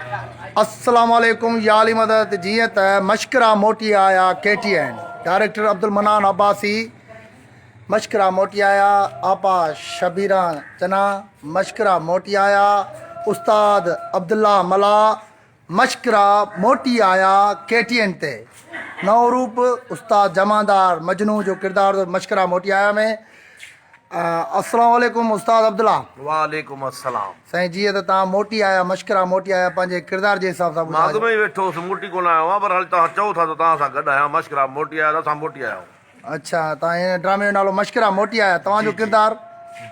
السلام عليڪم يا علي مدد جيئن ته مشڪرا موٽي آيا K T N director Abdul Mannan Abbasi مشڪرا موٽي آيا آپا شبيران چنا مشڪرا موٽي آيا استاد عبدالله ملاح مشڪرا موٽي آيا ڪي ٽي اين تي نئون روپ استاد جمعدار مجنون جو ڪردار مشڪرا موٽي آيا ۾ السلام عليڪم استاد عبدالله. وعليڪم السلام. سائين جيئن ته توهان موٽي آيا مشڪرا موٽي آيا پنهنجي ڪردار جي حساب سان مان اڳ ٻڌايو. ۾ ئي ويٺو هوس موٽي ڪونه آيو آهيان پر هل توهان چئو ٿا ته توهان سان گڏ آهيان مشڪرا موٽي آيا ته اسان موٽي آيا آهيون. اڇا توهان هن ڊرامي جو نالو مشڪرا موٽي آيا توهان جي جو جي ڪردار.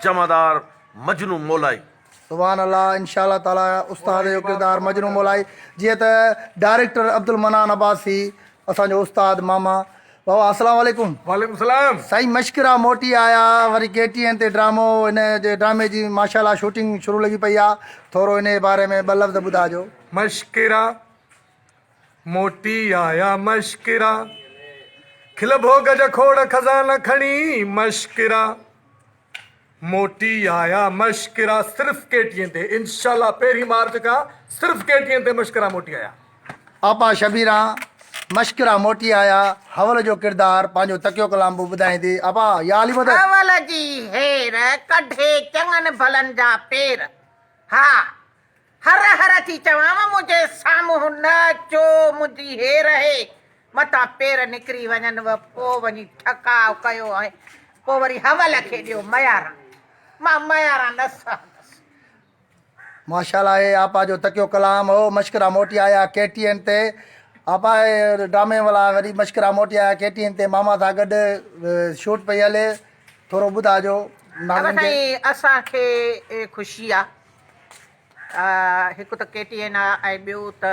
جمعدار مجنون مولائي. سبحان الله انشاء الله تعالي استاد جو ڪردار مجنون مولائي جيئن ته ڊائريڪٽر عبدالمنان عباسي اسان جو استاد ماما بابا السلام عليڪم. وعليڪم السلام. سائين مشڪرا موٽي آيا وري ڪي ٽي اين تي ڊرامو ان جي ڊرامي جي ماشاءالله شوٽنگ شروع لڳي پئي آ ٿورو ان جي باري ۾ ٻه لفظ ٻڌاجو. مشڪرا موٽي آيا مشڪرا کل ڀوڳ جا کوڙ خزانا کڻي مشڪرا موٽي آيا مشڪرا صرف ڪي ٽي اين تي انشاء الله پهرين مارچ کان صرف ڪي ٽي اين تي مشڪرا موٽي آيا. آپا شبيران مشڪرا موٽي آيا حول جو ڪردار پنهنجو تڪيو ڪلام به ٻڌائيندي آپا يا علي مدد. حول جي هير ڪڍي چڱن ڀلن جا پير ها هر هر ٿي چوانء منهنجي سامهون نه اچو منهنجي هير هي متان پير نڪري وڃنو پوء وڃي ٺڪاء ڪيو ۽ پوء وري حول کي ڏيو مياران مان مياران نه سهندس. ماشاءالله هي آپا جو تڪيو ڪلام هو مشڪرا موٽي آيا ڪي ٽي اين تي آپا هي ڊرامي والا وري مشڪرا موٽي آيا ڪي ٽي اين تي ماما سان گڏ شوٽ پئي هلي ٿورو ٻڌاجو ناظرين کي. سائين اسان کي خوشي آ هڪ ته ڪي ٽي اين آ ۽ ٻيو ته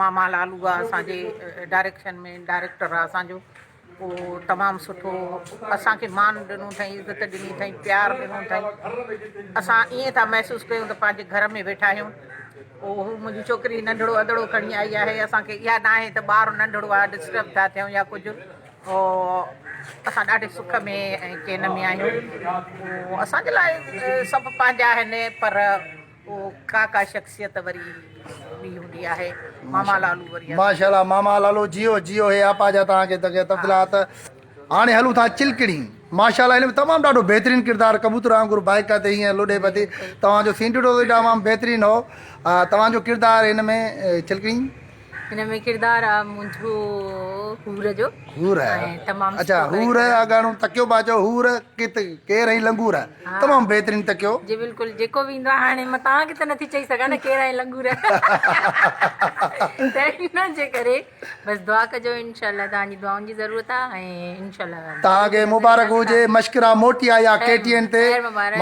ماما لالو آ اسان جي ڊائريڪشن ۾ ڊائريڪٽر آ اسان جو اهو تمام سٺو اسان کي مان ڏنو اٿائين عزت ڏني اٿائين پيار ڏنو اٿائين اسان ائين ٿا محسوس ڪيون ته پنهنجي گهر ۾ ويٺا آهيون پوء هو منهنجي ڇوڪري ننڍڙو ادڙو کڻي آئي آهي اسان کي اها ناهي ته ٻار ننڍڙو آ ڊسٽرب ٿا ٿيون يا ڪجهه اسان ڏاڍي سک ۾ ۽ چين ۾ آهيون اسان جي لاء سڀ پنهنجا آهن پر پوء ڪا ڪا شخصيت وري ٻي هوندي آهي ماما لالو وري ماشاء الله ماما لالو جيو جيو هي آپا جا توهان کي تفصيلات هاڻي هلون ٿا چلڪڙي ماشاء الله هن ۾ تمام ڏاڍو بهترين ڪردار ڪبوتر وانگر بائيڪ تي هيئن لڏي پتي توهان جو سين ڏٺو ته تمام بهترين هو توهان جو ڪردار هن ۾ چلڪڙي هن ۾ ڪردار آ منهنجو حور جو. حور ۽ تمام اڇا سٺو حور ڪريڪٽر آ. اڳاڻو تڪيو پيا چئو حور ڪت ڪير ۽ لنگور تمام بهترين تڪيو. جي بلڪل جيڪو به ايندو آ هاڻي مان توهان کي ته نٿي چئي سگهان نه ڪير ۽ لنگور ته ان جي ڪري بس دعا ڪجو انشاء الله توهان جي دعائن جي ضرورت آ ۽ انشاء الله توهان کي مبارڪ هجي مشڪرا موٽي آئي آ ڪي ٽي اين تي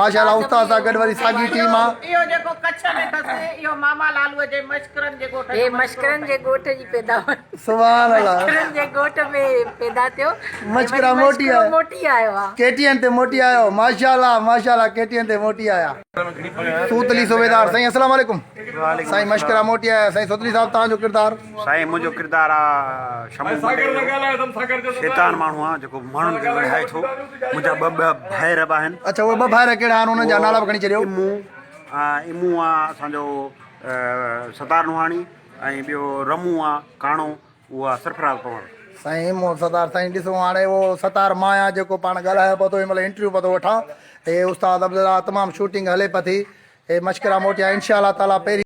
ماشاء الله استاد سان گڏ وري ساڳي ٽيم آ. اهو جيڪو ڪڇ ۾ اٿس اهو ماما لالوء جي مشڪرن جي ڳوٺ هي جو مشڪرو مشڪرن جي اٿئي. ڳوٺ جي پيداوار. سبحان الله. مشڪرن جي ڳوٺ ۾ پيدا ٿيو ۽ مشڪرا وري موٽي مشڪرو آيو. موٽي آيو آ. ڪي ٽي اين تي موٽي آيو ماشاء الله ماشاء الله ڪي ٽي اين تي موٽي آيا. سوتلي صوبيدار سائين السلام عليڪم سائين مشڪرا موٽي آيا سائين سوتلي صاحب توهان جو ڪردار. سائين منهنجو ڪردار آ شمو منڊي جو شيطان ماڻهو آ جيڪو ماڻهن کي وڙهائي ٿو منهنجا ٻه ٻه ڀائر به آهن. اڇا اهي ٻه ڀائر ڪهڙا آهن انهن جا نالا به کڻي ڇڏيو. امو امو آ اسان جو ستار نوحاڻي ۽ ٻيو رمون آ ڪاڻو اهو آ سرفراز پنهور. سائين امو ستار سائين ڏسو هاڻي اهو ستار مان آهيان جيڪو پاڻ ڳالهايان پيو ٿو هن مهل انٽرويو پيو ٿو وٺان هي استاد عبدالله تمام شوٽنگ هلي پئي ٿي هي مشڪرا موٽيا انشاء الله تعالي پهرين.